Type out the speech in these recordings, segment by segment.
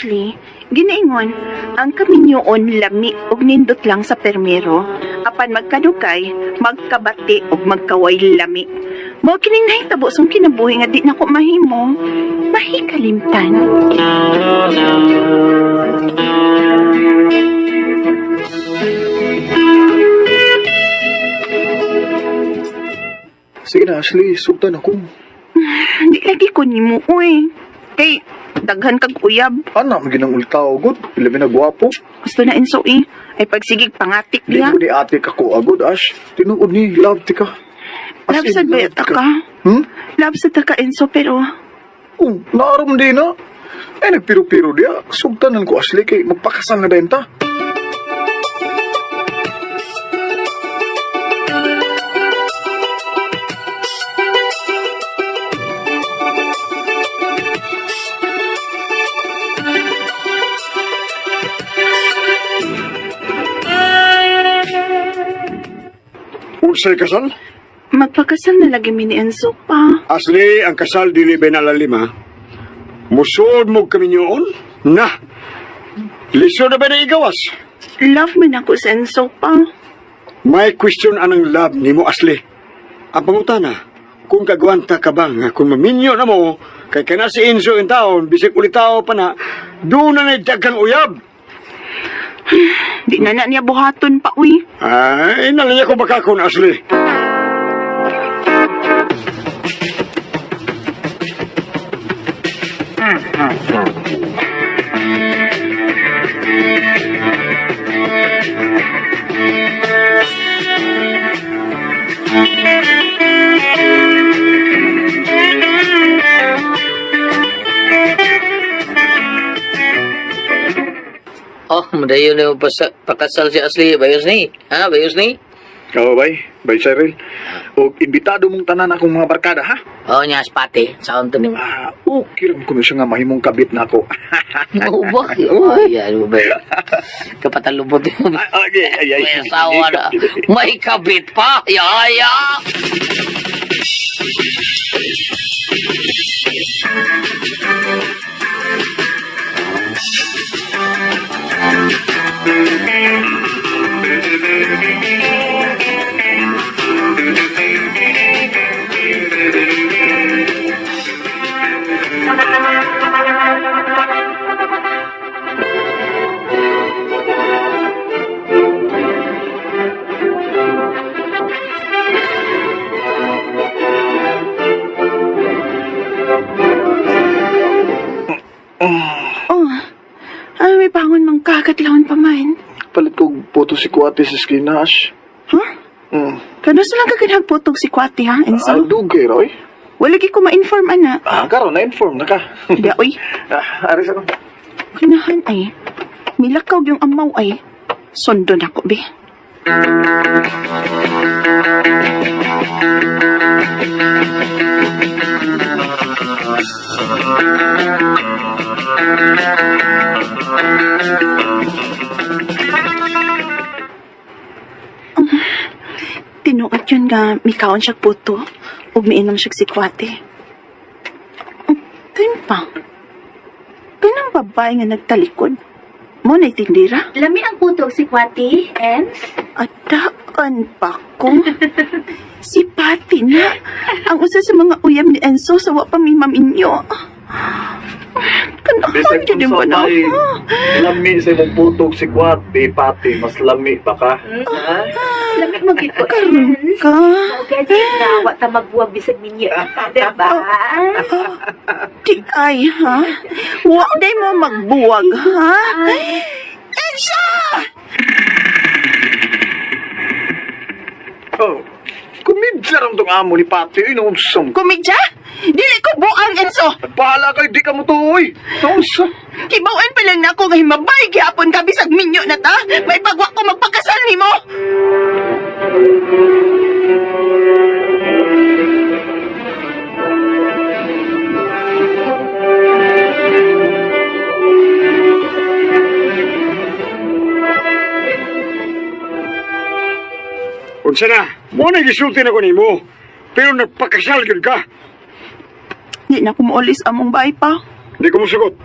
Ashley, ginaingon, ang kaminyoon lami og nindot lang sa permero, apan magkadugay, magkabati og magkaway lami. Mao kining nahitabo sa kinabuhi nga di nako mahimo, mahikalimtan. Sige na, Ashley. Sultan ako. Di lagi ko nimo, uy. Kay, daghan kag uyab. Ana, maginang ultao, god. Ilabi na gwapo. Gusto na Enzo eh. Ay pagsigig pangatik Di niya. ko ni ate ka ko agod, Ash. Tinuod ni, love ti ka. As Love in, sad ba love ti ta ka? Hmm? Love sad ta ka, Enzo, pero Oh, naarom di na. Ay, nagpiro-piro diya. Sugtanan ko, Ashley, kay magpakasal na din ta. Unsay kasal? Magpakasal na lagi mi ni Enzo pa. Asli, ang kasal dili ba nalalim ha? Musuod mo kami niyoon? Na! Lisod na ba na igawas? Love man ako sa Enzo pa. May question anang love nimo Asli. Ang pangutana, kung kagwanta ka ba nga kung maminyo na mo, kay kana si Enzo in taon, bisig ulitaw pa na, doon na na'y daghang uyab. Di na na niya buhaton pa, uy. Ay, nalaya ko baka kun Asli. Oh, madayon na yung pakasal si Asli. Bayos ni. Ha? Bayos ni? Oo, bay. Bay, Cyril. O, imbitado mong tanan akong mga barkada, ha? Oh, niya, spate. Saan to ni mo? Ah, okay rin ko na siya nga mahimong kabit na ako. Oo ba? Ay, ano ba? Kapatalubot yun. Ay, ay, ay, ay. May asawa na. May kabit pa. Yaya! Oh, ay, may bangon mang kakatlawon pa man. Palit ko puto si Kuwate sa eskina, Ash. Huh? Kano sa lang kaganhag putog si Kwate, ha, Ah, Enzo? dugay, Roy. Wala gi ko ma-inform, ana. Ah, karon na-inform na ka. Di, uy. Ah, aris ako. Kinahan ay. Milakaw yung amaw ay. Sundon ako, be. Tinuod yun nga mikaon siya puto ug miinom siya sikwate. Kayon pa. Kanang babae nga nagtalikod. Mo na tindira. Lami ang putog si Kwati, Ens. Adaan pa ko. Si Patty na. Ang usa sa mga uyab ni Enzo sa wa pa mi maminyo. Kanahan yun mo na. Lami sa imong putog si Kuwate, pati, mas lami pa ka. Lami mo gid ko, Karon Ens. ka. Mao gani nga wa ta magbuwag bisag ninyo. Diba? Di ay, ha? Wa day mo magbuwag, ha? Enzo! Oh, kumidya ram tong amo ni Pati, ay naunsam. Kumidya? Dili ko buang, Enzo! Bahala kayo, di ka mo to, oy. Naunsa. Kibawan pa lang nako nga himabay gihapon ka bisag minyo na ta. May pagwa ko magpakasal nimo. Unsa na, mo na gisulti na ko nimo. Pero nagpakasal gyud ka. Di na ko moolis among bahay pa. Di ko musugot.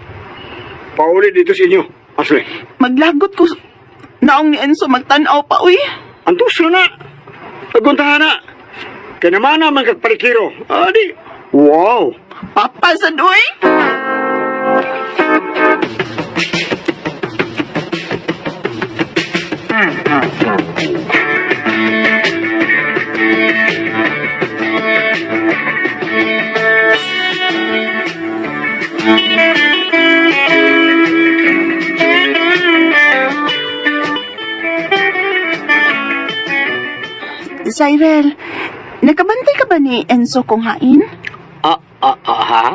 Pauli dito sa inyo, Ashley. Maglagot ko naong ni Enzo magtan-aw pa, uy. Antos na na. Aguntahan na. Kaya naman naman kagpalikiro. Adi. Wow. Papa sad, uy. Cyril, nakabantay ka ba ni Enzo kung hain? Ah, ah, ah, ha?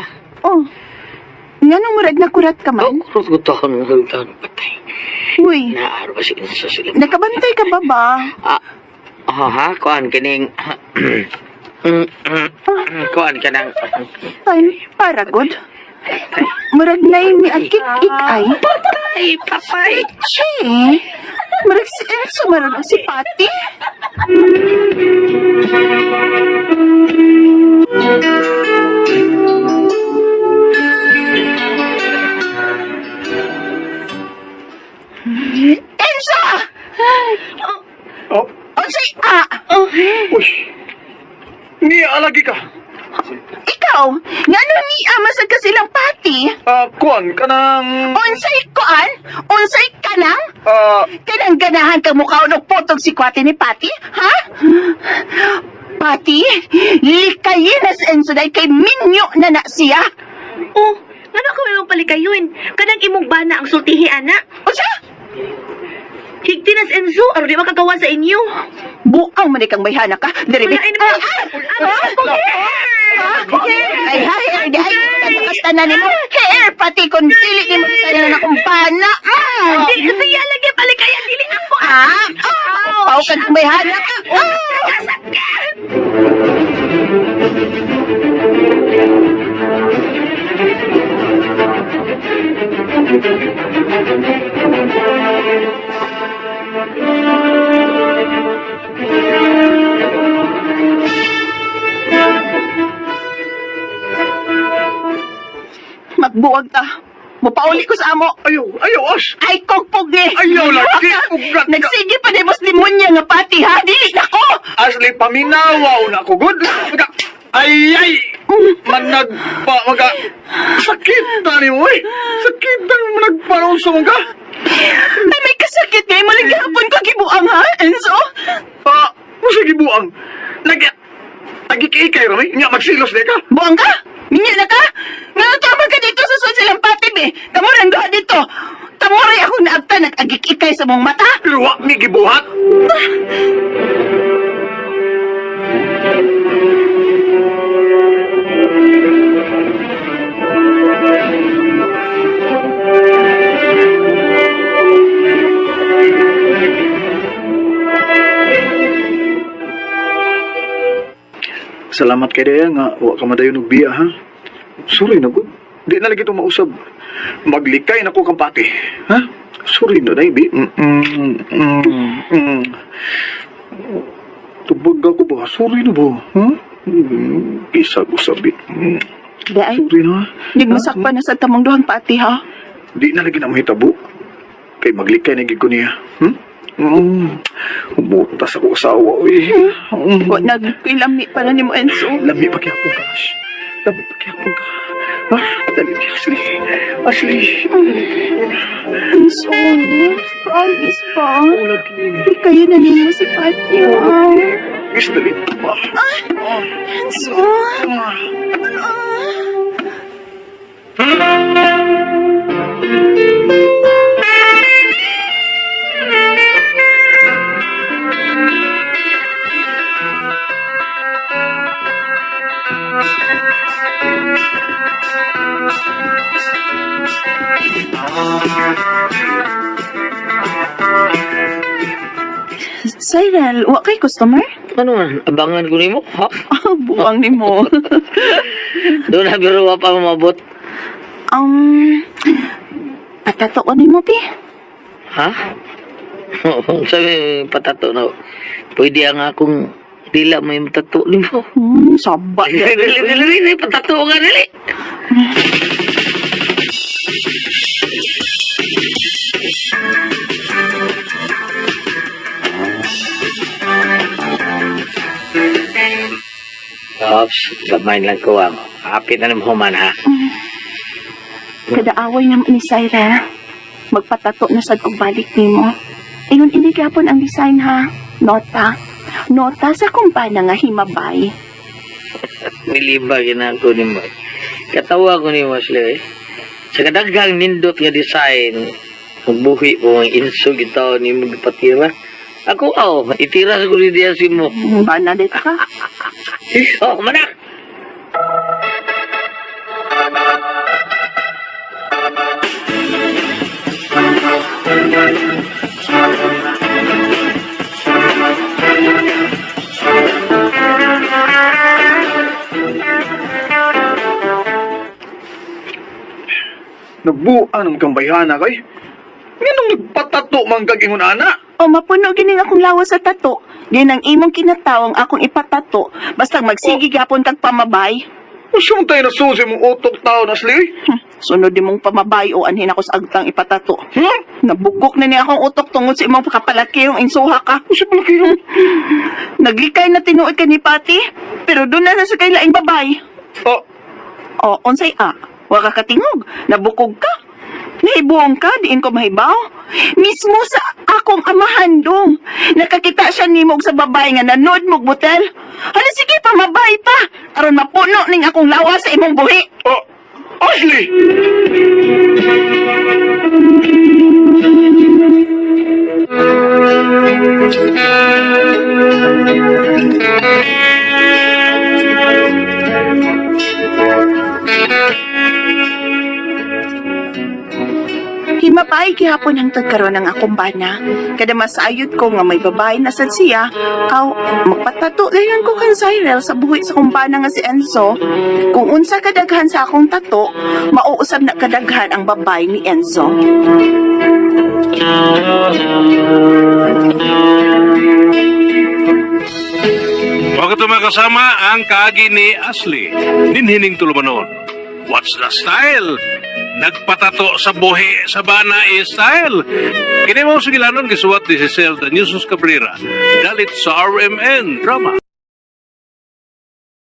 Oh. Nganong murag nakurat ka Oh, man? kurot ko taon, taon, patay. Uy, Naaro ba si Enzo sila? nakabantay ka ba ba? Ah, ah, ha? Kuan kining... Kuan ka ng... Ay, para good. Murag na ni akik-ik ay. Patay, patay! Che, murag si Enzo marunong si Patty. Enzo! Oh, Unsay ah? uy. Niya lagi ka. Ikaw, ngano ni ama sa kasilang Patty? Ah, kuan kanang Unsay kuan? Unsay kanang? ah Kanang ganahan kang mukha og potog si kwate ni Patty, ha? Patty, likayin na si Enzo dahil kay minyo na na siya. Oh, ngano ka may palikayon? Kanang imong bana ang sultihi ana. Unsa? Higti na si Enzo aron di makagawa sa inyo. Buang man kang bayhana ka. Diri Wala ay naman. Ay, ay, ay, ay, ay, nimo. Hair, pati kung dili nimo sa na akong bana. Mm. Di siya lagi palikayan dili ako. Ah, ah, pao kang bayhana ka. Ah. Magbuwag ta. Mupauli ko sa amo. Ayaw, ayaw, Ash. Ay, kogpog ni. Ayaw lagi, ugat ka. Nagsige pa ni Boss Limonya nga pati, ha? Dili na ko. Ashley, paminawaw na ako. Good. Maga, ay, ay. Managpa, maga. Sakit na ni mo, eh. Sakit na ni mo nagparoon sa mga. Ay, may kasakit nga. Mo lang gihapon ko gibuang, ha, Enzo? Ah, mo sige buang. Nag, nagikikay rami. Nga, magsilos na ka. Buang ka? Minyo na ka? Nga tama ka dito sa suod silang pati, be. Kamuran doha dito. Tamuray akong naabta nag-agikikay sa mong mata. Pero wa mi gibuhat. Salamat kay Daya nga wa ka madayon og biya ha. Sorry na gud. Di na lagi to mausab. Maglikay na ko kang pati. Ha? Sorry na day, bi. Tubag ako ba? Sorry na ba? Ha? Bisag usabi. Di ay, Sorry na. nagmasakpan na sa tamong duhang pati, ha? Di na lagi na mahitabo. Kay maglikay na gid ko niya. Umutas ako asawa, uy. Wa nagkilami pa na ni mo, Enzo. Lami pa gyapon ka, Ash. Lami pa gyapon ka. Ah, dali, Ashley. Ashley. Enzo, promise ba? Lagi. Di kayo na ninyo si Pati, ha? Is dali pa. Enzo. Ah. Cyril, wa kay customer? Ano man, abangan ko nimo, ha? Ah, buang ni mo. Doon na biro wa pa mabot. Patato ko ni mo, pi. Ha? Sabi, patato na. Pwede ang akong dila may matato nimo. Saba. Dili, dili, dili, dili, patato nga, dili. Ops, gamay lang ko ang. Hapit na ng human, ha? Kadaaway naman ni Syra. Magpatato na sad og balik nimo. Ingon ini gyapon ang design ha. Nota. Nota sa kumpana nga himabay. Niliba ginako ni mo. Katawa ko ni mo sila eh. Sa kadaghang nindot nga design, magbuhi po ang insog itaw ni mo gipatira. Ako, aw, itira sa kuli diya si mo. Bana dit ka. Oh, manak! Nagbuan ang kang bayhana kay. Nganong nagpatato man kag ingon ana? O mapuno gining akong lawas sa tato. Di nang imong kinatawang akong ipatato. Basta magsige gyapon kag pamabay. Unsa man tayo nasusi mong utok tao na Ashley? Sunod di mong pamabay o anhin ako sa agtang ipatato. Hmm? Nabugok na niya akong utok tungod sa imong pagkapalaki yung insuha ka. Unsa pala kayo? Naglikay na tinuod ka ni Pati, pero doon na sa kay laing babay. Ah, O, unsay a? Wa ka katingog, nabukog ka. Nahibuong ka, diin ko mahibaw. Mismo sa akong amahan dong. Nakakita siya nimo og sa babae nga nanood mog butel. Hala sige pamabay pa. Aron mapuno ning akong lawas sa imong buhi. ah, Ashley! Himabay gihapon hangtod karon ang akong bana. Kada masayod ko nga may babae na sad siya, aw magpatato dayon ko kan Cyril sa buhi sa akong bana nga si Enzo. Kung unsa kadaghan sa akong tato, mauusab na kadaghan ang babae ni Enzo. Huwag ito makasama ang kaagi ni Ashley. Ninhining tulumanon. What's the style? Nagpatato sa buhi sa bana is style. Kini mo sugilanon gisuwat ni Cecil Daniusos Cabrera. Dalit sa RMN Drama.